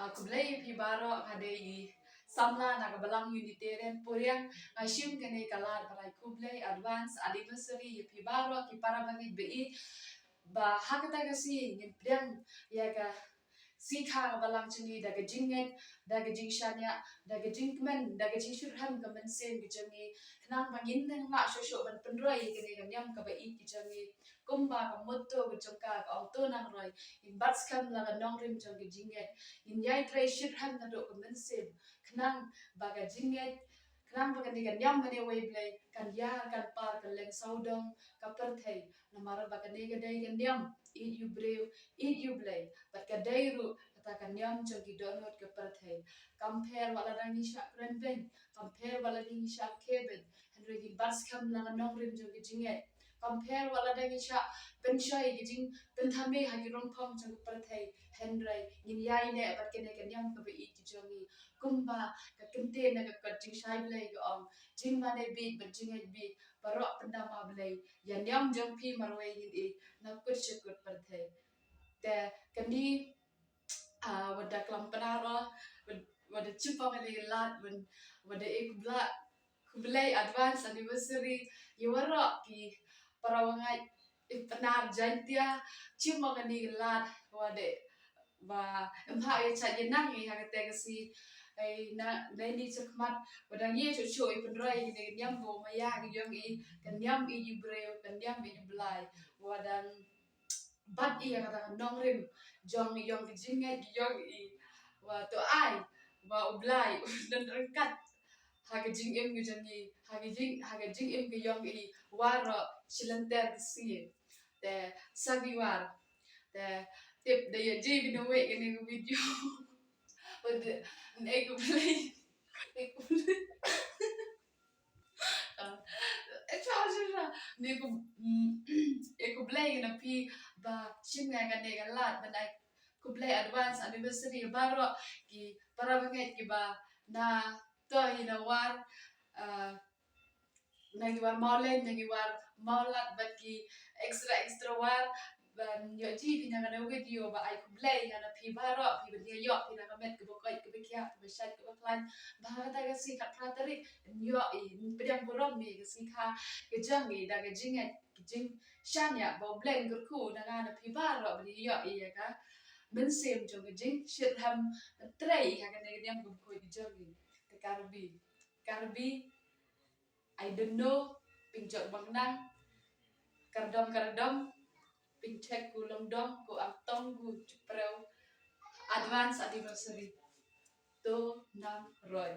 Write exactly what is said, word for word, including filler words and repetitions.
Ah, khublei ïa phi baroh, nga dei i samla na ka Balang Unitarian Puriang. Nga shim kane ka lad ban ai khublei advance anniversary ïa phi baroh ki para bangeit ba ïeit, ba ha kata ka sngi ngin pdiang ïa ka sngi kha ka Balang jong ngi da ka jingngeit, da ka jingshaniah, da ka jingkmen, da ka jingshitrhem ka mynsiem ka jong ngi, khnang ba ngin nang lah shuh shuh ban pynroi ïa kane ka niam kaba ïeit ka jong ngi. Kumba ka motto ka jong ka ka ong, to nang roi, ngin bat skhem la ka nongrim jong ka jingngeit, ngin ïai trei shitrhem naduh ka mynsiem, khnang ba ka jingngeit, khnang ba kane ka niam mane wei Blei kan ïar, kan par, kan leng sawdong ka pyrthei. Namar ba kane ka dei ka niam ïeit ïa u briew, ïeit ïa u Blei, bad ka dei ruh kata ka niam jong ki dohnud ka pyrthei. Kam pher wat la dang ngi shah kren beiñ, kam pher wat la dang ngi shah khie beiñ, hynrei ngin bat skhem la ka nongrim jong ka jingngeit. Kam pher wat la dang ngi shah pynshoi ka jingpynthame ha ki rongphong jong ka pyrthei, hynrei ngin ïai neh bad kane ka niam kaba ïeit ka jong ngi. Kumba ka kyntien na ka kot jingshai Blei ka ong, jingmane bieit bad jingngeit bieit baroh pyndam ha Blei. Ïa niam jong phi marwei ngin ïeit na kut sha kut pyrthei. Te kane, ah, wat da klam Pnar, wat, wat da shim ïa kane ka lad, wat, wat da ai khublei, khublei advance anniversary ïa waroh ki para bangeit i Pnar Jaiñtia. Shim ïa kane ka lad, wat da ba em ha ïa cha ïa nang i ha kata ka sngi. Ai na, na ini cha khmat, wat da ngi shuh shuh i pynroi ïa kane ka niam ba maya ka jong i, ka niam ïeit ïa u briew, ka niam ïeit ïa u Blei. Wat da bat ïa kata ka nongrim jong i, jong ka jingngeit jong i. Wat to ai ba u Blei un don ryngkat ha ka jingim ka jong i, ha ka jing, ha ka jingim ka jong i waroh shi lynter ka sngi. Te sa ki war, te tip da ïa ji bina wei kane ka video. Wat da, ne khublei, ne khublei. Ah, eh, cha, cha, cha. Ne khu, mm, eh, khublei na phi ba shim nga kane ka lad ban ai khublei advance anniversary baroh ki para bangeit kiba na to ïa na war, ah, na ki war Mawleng, na ki war Mawlad bad ki extra extra war. Ban ïoh ji phi na kane ka video ba ai khublei na phi baroh, phi ban ïa ïoh phi na ka met kaba koit kaba khiah, kaba shait kaba khlaiñ. Ba ha kata ka sngi khatphra tarik ïoh i, pdiang burom ïa ka sngi kha ka jong i da ka jingngeit, ka jingshaniah ba u Blei un kyrkhu na nga na phi baroh ban ïoh i ïa ka mynsiem jong ka jingshitrhem, trei ha kane ka niam kaba khuid ka jong i. Te Karbi, Karbi, I don't know, pynjot bang nang, kardom kardom, pynthek ku long dong, ku ang tong ku chuprew, advance anniversary. To nang roi.